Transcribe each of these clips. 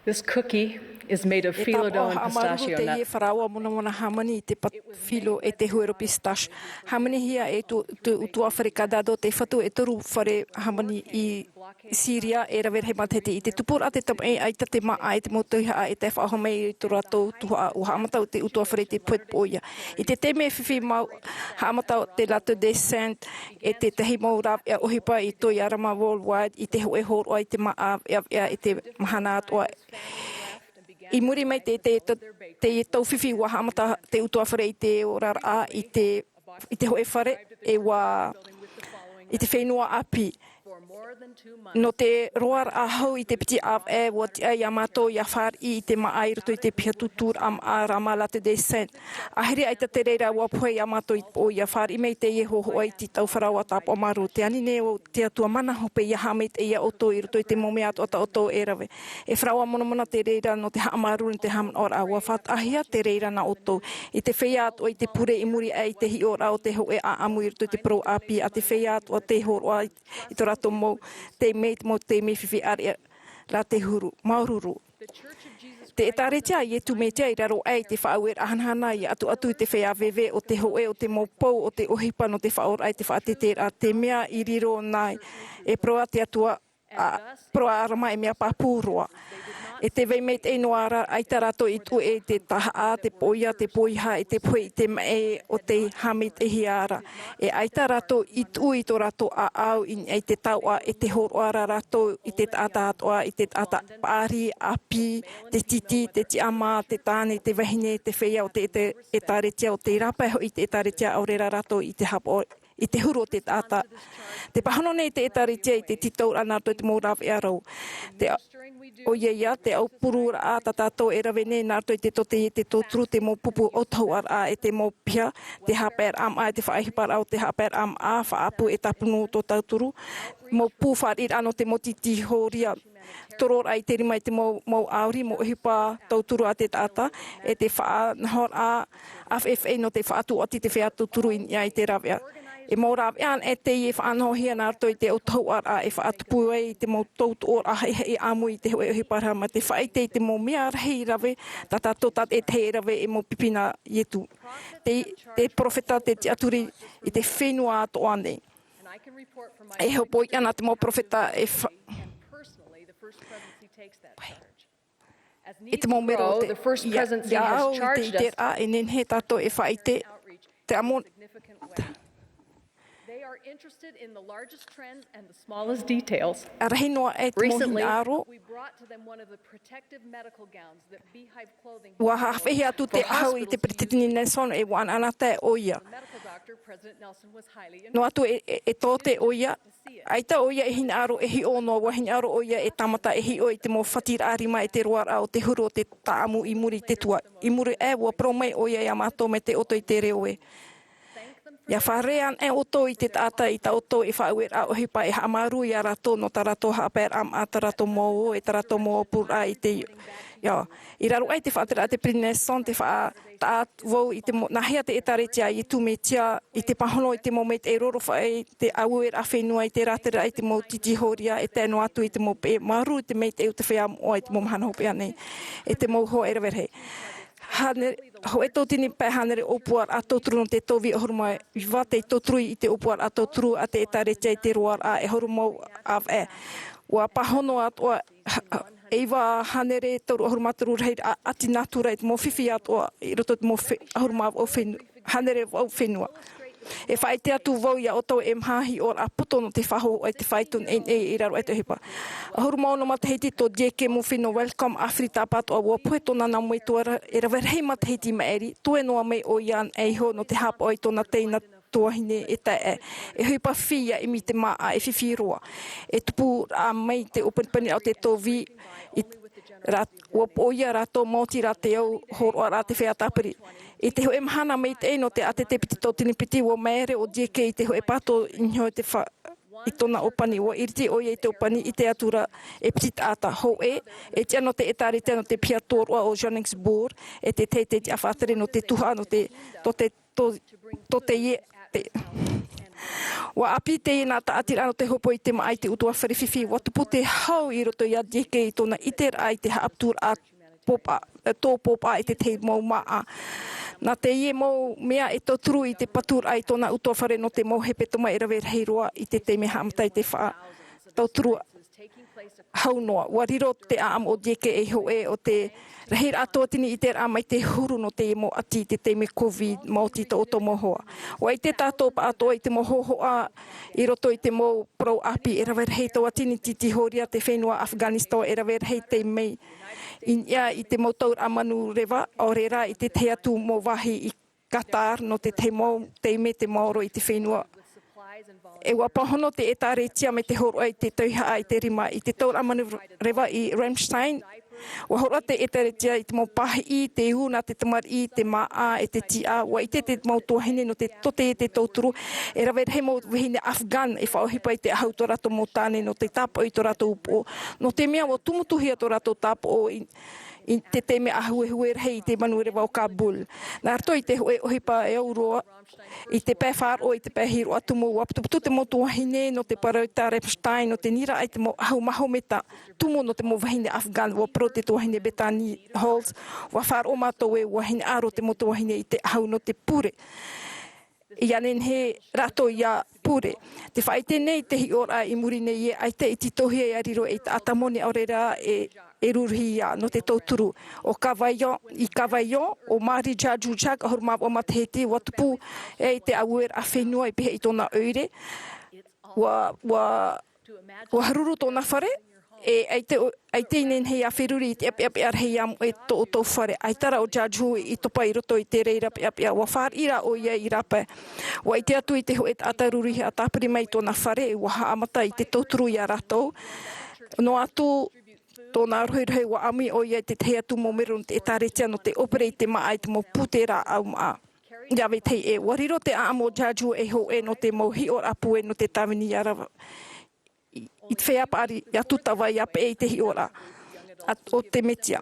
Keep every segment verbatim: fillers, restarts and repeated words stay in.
This cookie is made of phylodon pistachio nut. Teie faraoa monamona hāmani i te pat-, phyllo e te huero pistache. Hāmanihia e tō, tō, tō ʻutuāfare Kadado te fatu e toru fare hāmani i Sīria e rave rahi matahiti. I te tupuraʻa te tamaʻi, ʻaita te māʻa e te mau tauihaʻa e tae faʻahou mai i tō rātou tuhaʻa, ʻua haʻamata te ʻutuāfare i te pohe poʻia. I te taime fifi mau, haʻamata te Latte des Saints e tētahi mau rāveʻa ʻohipa i Toyarama Worldwide i te hōʻē hōroʻa i te māʻa veʻaveʻa i te mahana atoʻa. I muri mai te, te, te, te tau fifi ʻua haʻamata te ʻutuāfare i te oraraʻa i te, i te hōʻē fare, e ʻua, i te fenua ʻāpī. Nō te roaraʻa hau i te piti ʻāvaʻe, ʻua tiʻa iā mātou ʻia fāriʻi i te māʻa i roto i te piha tūtūraʻa māʻa Rama Latte des Saints. ʻĀhiri ʻaita te reira ʻua pohe iā mātou i te poʻia, fāriʻi mai teie hōhoʻa i te tau faraoa tāpaʻo māuruuru. Te ani nei o te Atua mana hope ʻia haʻamaitaʻi iā ʻoutou i roto i te mau mea atoʻa tā ʻoutou e rave. E faraoa monamona te reira nō te haʻamāuruuru, nō te haʻamanaʻoraʻa. ʻUa faʻataʻahia te reira nā ʻoutou. I te feiā atoʻa i te pure i muri aʻe i te hiʻoraʻa o te hōʻē ʻāʻamu i roto i te parau ʻāpī, ʻa te feiā atoʻa te hōroʻa i tō rātou mau taime, te mau taime fifi ʻāreʻa rā te huru. Māuruuru. Te ʻĒtārētia a Iesu Mesia i raro aʻe i te faʻaueraʻa hanahana ʻia ʻatuʻatu i te feiā veve o te hōʻē o te mau pou o te ʻohipa nō te faʻaoraraʻa i te faʻateitei ra, te mea i riro nei e parau te Atua, ā, parau a Rama e mea pāpū roa. E te vai maitaʻi noa ra, ʻaita rātou i tuʻu i te tahaʻa, te poʻia, te poiha, e te pohe i te maʻi o te haʻamaitaʻihia ra. E ʻaita rātou i tuʻu i tō rātou ʻāʻau i niʻa i te taoʻa, e te hōroʻa ra rātou i te taʻata atoʻa, i te taʻata paʻari, ʻāpī, te titi, te tiʻamā, te tāne, te vahine, te feiā o te, te ʻĒtārētia, ʻo tei rāpae hoʻi te ʻĒtārētia, ʻaore rā rātou i te haʻapaʻo i te huru o te taʻata. Tē pāhono nei te ʻĒtārētia i te tītauraʻa nā roto i te mau rāveʻa rau. Te, ʻoia ia, te aupururaʻa tā tātou e rave nei nā roto i te tōtaiete tauturu, te mau pupu autahuʻaraʻa e te mau piha, te haʻapaeraʻa māʻa, te faʻaʻohiparaʻa o te haʻapaeraʻa māʻa, faʻaʻapu e tāpunu tō tauturu, mau pū fāriʻiraʻa nō te mau titi hōria. Tororaʻa i te rima i te mau, mau ʻauri, mau ʻohipa tauturu a te taʻata, e te faʻanahoraʻa ʻāfaʻifaʻi nō te faʻatuʻati te feiā tauturu i niʻa i te rāveʻa. E mau rāveʻa anaʻe teie e faʻanahohia nā roto i te autahuʻaraʻa e faʻatupu ai i te mau tautoʻoraʻa haʻihaʻi ʻāmui i te hōʻē ʻohipa rahi mā te faʻaʻite i te mau mea rahi rave, tā tātou tātaʻitahi e rave e mau pipi nā Iesu. Te, te perofeta, te tiʻaturi i te fenua atoʻa nei. E hopoiʻa nā te mau perofeta e fa-, e te mau mero o te, ia, ia au i te, i te rā, e nehenehe tātou e faʻaʻite, te amo-, They are interested in the largest trends and the smallest details. ʻA rahi noa e te mau hinaʻaro. Recently, we brought to them one of the protective medical gowns that Beehive Clothing ʻUa haʻapeʻehi atu te ʻahu i te Peretiteni Nelson, e ʻua ʻanaʻanatae ʻoia. The medical doctor, President Nelson, was highly interested. Noa atu e, e, e tō te ʻoia, ʻaita ʻoia e hinaʻaro e hiʻo noa, ʻua hinaʻaro ʻoia e tāmata e hiʻo i te mau fatiraʻa rima e te roaraʻa o te huru o te tāʻamu i muri i te tua. I muri aʻe, ʻua parau mai ʻoia iā mātou mai te ʻoto i te reo ē. ʻIa fārerei anaʻe ʻoutou i te taʻata i tā ʻoutou e faʻaueraʻa ʻohipa, e haʻamāuruuru iā rātou nō tā rātou haʻapaeraʻa māʻa, tā rātou mau ō, e tā rātou mau aupururaʻa i te, ia. I raro aʻe i te faʻatereraʻa a te Peretiteni Nelson, te faʻataʻa vau i te mo-, nāhea te ʻĒtārētia a Iesu Mesia, i te pāhono i te mau maitaʻi rorofaʻi, te ʻaueraʻa fenua, i te rātereraʻa i te mau titi hōria, e tae noa atu i te mau peʻe, māuruuru i te maitaʻi o te feiā moʻa i te mau mahana hopeʻa nei, e te mau hoa e rave rahi. Hānere, hōʻē tauatini pae hānere ʻōpuaraʻa tauturu nō te tau vī ʻahuru mā iva tei tauturu i te ʻōpuaraʻa tauturu a te ʻĒtārētia i te roaraʻa e ʻahuru mā vaʻu ʻāvaʻe. ʻUa pāhono atoʻa, ha, ha, e iva hānere toru ʻahuru mā toru rahiraʻa ʻāti nātura i te mau fifi atoʻa i roto i te mau fe-, ʻahuru mā vaʻu fenu-, hānere vaʻu fenua. E faʻaʻite atu vau iā ʻoutou e maha hiʻoraʻa poto nō te faʻahoʻi i te faito nei, nei i raro aʻe i te ʻohipa. ʻAhuru mā ono matahiti tō J K Mofino Welcome, ʻāfiri tāpatoʻa, ʻua pohe tōna nā metua ra-, e rave rahi matahiti i maʻiri, toe noa mai ʻoia anaʻe iho nō te haʻapaʻo i tōna teina tuahine e taeaʻe. E ʻohipa fifi ʻia ʻimi i te māʻa e fifi roa. E tupuraʻa mai te ʻōpanipani o te tau vī, i rā-, ʻua poʻo ia rātou maoti rā te au hōroʻaraʻa te feiā tāpiri. I te hōʻē mahana maitaʻi nō te ʻātete piti tauatini piti, ʻua māere ʻo J K i te hōʻē pātō i niʻa i te fa-, i tōna ʻōpani. ʻUa iriti ʻoia i te ʻōpani, ʻite atu ra e piti taʻata hōʻē, e tiʻa nō te ʻĒtārētia nō te piha tōroʻa o Johannesburg, e te teitei tiʻa faʻatere nō te tuhaʻa nō te, tō te, tō, tō teie, te, Ua ʻāpī teie nā tāʻatiraʻa nō te hōpoi i te māʻa i te ʻutuāfare fifi, ua tupu te hau i roto iā Dieke i tōna ʻiteraʻa i te haʻaputuraʻa pōpā, tō pōpā i te tahi mau māʻa. Nā teie mau mea e tauturu i te paturaʻa i tōna ʻutuāfare nō te mau hepetoma e rave rahi roa i te taime haʻamata i te faʻatauturu hau noa. Ua riro te ʻāʻamu o Dieke ei hōʻē o te rahiraʻa tōtini i te raʻa mai te huru nō teie mau ʻati i te taime COVID maoti tō ʻoutou mau hoa. Ua ʻite tātou pāʻatoʻa i te mau hōhoʻa i roto i te mau parau ʻāpī e rave rahi tauatini tītīhōria te fenua Afghanistan e rave rahi tei mai i niʻa i te mau tauraʻa manureva, ʻaore rā i te tahi atu mau vāhi i Qatar nō te tahi mau taime te maoro i te fenua. E ua pāhono te ʻētāretia mai te hōroʻa i te tauihaʻa i te rima i te tauraʻa manureva i Ramstein. Ua hōroʻa te ʻētāretia i te mau pāhiʻi, te ū nā te tamariʻi, te māʻa e te tiʻa. Ua ʻite te mau tuahine nō te tote i te tauturu e rave rahi mau vahine Afghan e faʻaʻohipa i te ʻahu tō rātou mau tāne nō te tāpaʻo i tō rātou upoʻo. Nō te mea ua tumutuhia tō rātou tāpaʻo i i te taime ʻāhuehue rahi i te manureva o Kabul. Nā roto i te hōʻē ʻohipa e au roa, i te pae faʻaroʻo, i te pae hiroʻa tumu, ua putuputu te mau tuahine nō te parau i tā Ramstein nō te nīraʻa i te mau ʻahu mahometa tumu nō te mau vahine Afghan. Ua parau te tuahine Bethany Holtz, ua faʻaroʻo mātou e ua hinaʻaro te mau tuahine i te ʻahu nō te pure. Ia nehenehe rātou ia pure. Tē faʻaʻite nei te hiʻoraʻa i muri nei ē, ʻaita i tītauhia ia riro ei taʻata moni ʻaore rā e, e rūruhia nō te tauturu. ʻO Cavaillon, i Cavaillon, ʻo Marie Jajoujac, ʻahuru mā vaʻu matahiti, ua tupu e i te aueraʻa fenua i pīhaʻi i tōna ʻoire. Ua, ua, ua haruru tōna fare, e ʻaita, ʻaita i nehenehe ia feruri i te ʻāpeʻapeʻa rahi ia moʻe tō ʻoutou fare. ʻAita rā ʻo Jajou i topa i roto i te reira peʻapeʻa. Ua fāriʻi rā ʻoia i rāpae. Ua ʻite atu i te hōʻē taʻata rūruhiʻa tāpiri mai i tōna fare, ua haʻamata i te tauturu ia rātou. Noa atu tōna rohirohi, ua ʻāmui ʻoia i te tahi atu mau mero nō te ʻētāretia nō te ʻōpere i te māʻa i te mau pūtē rāʻau māʻa. Ia vetahi ē, ua riro te ʻāʻamu o Jajou ei hōʻē nō te mau hiʻoraʻa pūai nō te tāvini ia rava i, i te feiā paʻari, ia tūtava, ia peʻe i te hiʻoraʻa a, o te Mesia.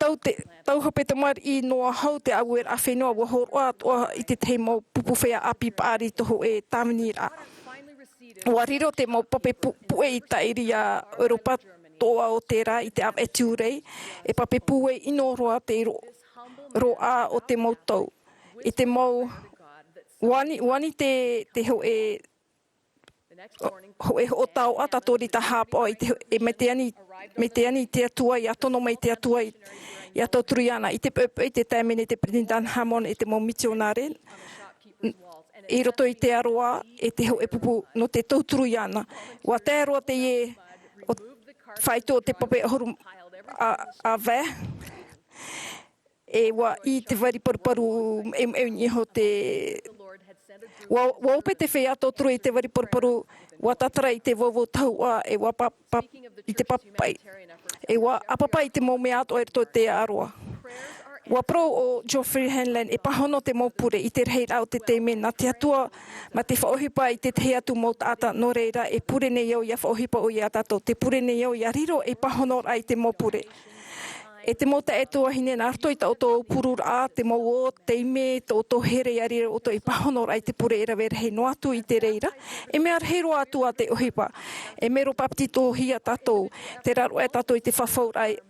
Tau te, tau hope tamariʻi noa hau te aueraʻa fenua, ua hōroʻa atoʻa i te tahi mau pupu feiā ʻāpī paʻari i te hōʻē tāviniraʻa. Ua riro te mau pape pu-, puʻe i tāʻiri ia Europa toʻa o terā i te ʻāvaʻe Tiurai, e pape puʻe ʻino roa te ro-, roaʻa o te mau tau. I te mau, ua ani, ua ani te, te hōʻē, hōʻē hoʻo taoʻa tātou i rāpae i te, e mai te ani, mai te ani i te Atua, ia tono mai te Atua i, ia tauturu iāna. I te poʻipoʻi i te taime nei te Peresideni Hammond e te mau mitionare, i roto i te aroā, e te hōʻē pupu nō te tauturu iāna. Ua tae roa teie, ʻo, faito o te pape ʻahuru a, a vae. E ua ʻī te vari paruparu, e, e, iho te, ua, ua ope te feiā tauturu i te vari paruparu, ua tātara i te vauvau tahuʻa, e ua pa-, pa-, i te papaʻi. E ua ʻāpapa i te mau mea atoʻa i roto i te aroā. Ua parau ʻo Geoffrey Hanlon, e pāhono te mau pure i te rahiraʻa o te taime nā te Atua, mā te faʻaʻohipa i te tahi atu mau taʻata, nō reira, e pure nei au ia faʻaʻohipa ʻoia iā tātou, tē pure nei au ia riro ei pāhonoraʻa i te mau pure. E te mau taeaʻe tuahine, nā roto i tā ʻoutou aupururaʻa, te mau ō, taime, tō ʻoutou here ia riro ʻoutou ei pāhonoraʻa i te pure e rave rahi noa atu i te reira, e mea rahi roa atu ā te ʻohipa. E mero bāpetizohia tātou, tē rāroʻa tātou i te fafauraʻa,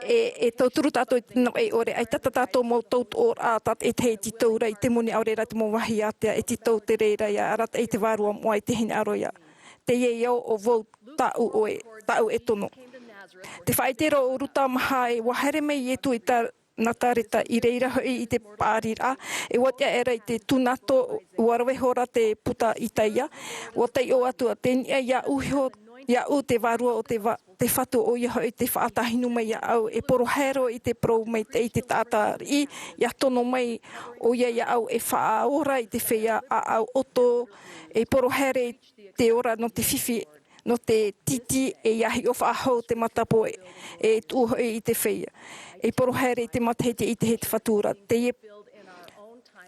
e, e tauturu tātou i te nau e ʻore, ʻaita tā tātou mau tautoʻoraʻa, tā te, e te hei tītau ra i te moni ʻaore rā te mau vāhi ātea, e tītau te reira ia arataʻi i te vārua moʻa i te hinaʻaro ia. Teie au ʻo vau, tāʻu ʻoe, tāʻu e tono. Tē faʻaʻite ra ʻo Ruta Maha ē, ua haere mai Ietu i tā Nazareta, i reira hoʻi i te paʻariraʻa, e ua tiʻa aʻera i te tūnato, ua rave ihora te puta i Itaia, ua taiʻo atu ā te niʻa iāʻu iho, iāʻu te Vārua o te va-, te Fatu, ʻoia hoʻi tē faʻatāhinu mai iāʻu, e poro haere i te parau maitaʻi i te taʻata riʻi, ʻia tono mai ʻoia iāʻu e faʻaora i te feiā ʻāʻau ʻoto, e poro haere i te ora nō te fifi, nō te tītī, e ʻia hiʻo faʻahou te matapo e, e tuʻu hoʻi i te feiā. E poro haere i te matahiti i te hei te Fatu ra. Teie,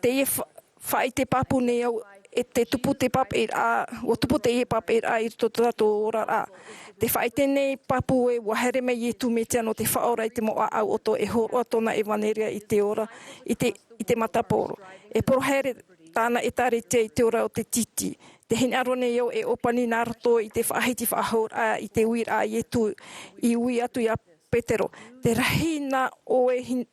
teie fa-, faʻaʻite pāpū nei au, e tē tupu te papaʻiraʻa, ua tupu teie papaʻiraʻa i roto tō tātou oraraʻa. Tē faʻaʻite nei pāpū ē, ua haere mai Ietu Mesia nō te faʻaora i te mau ʻāʻau ʻoto, e hōroʻa tōna ʻevaneria i te ora, i te, i te matapōro. E poro haere, tāna ʻĒtārētia i te ora o te tītī. Tē hinaʻaro nei au e ʻōpani nā roto i te faʻahiti faʻahou raʻa i te uiraʻa a Ietu i ui atu iā Petero. Te rahi nā ʻoe hin-,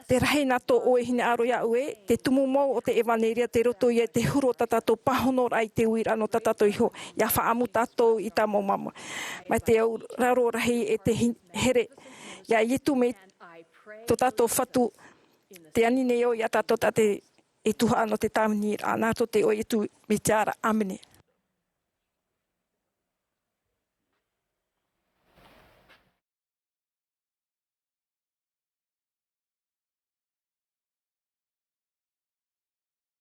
te rahi nā tō ʻoe hinaʻaro iāʻu ē, te tumu mau o te ʻevanelia tei roto ia i te huru o tā tātou pāhonoraʻa i te uiraʻa nō tā tātou iho, ʻia faʻaʻamu tātou i tā mau māmā. Mai te auraro rahi e te hin-, here, iā Ietu mai tō tātou Fatu, tē ani nei au iā tātou tā te e tuhaʻa nō te tāviniraʻa, nā roto te iʻoa o Ietu Mesia ra. ʻĀmene.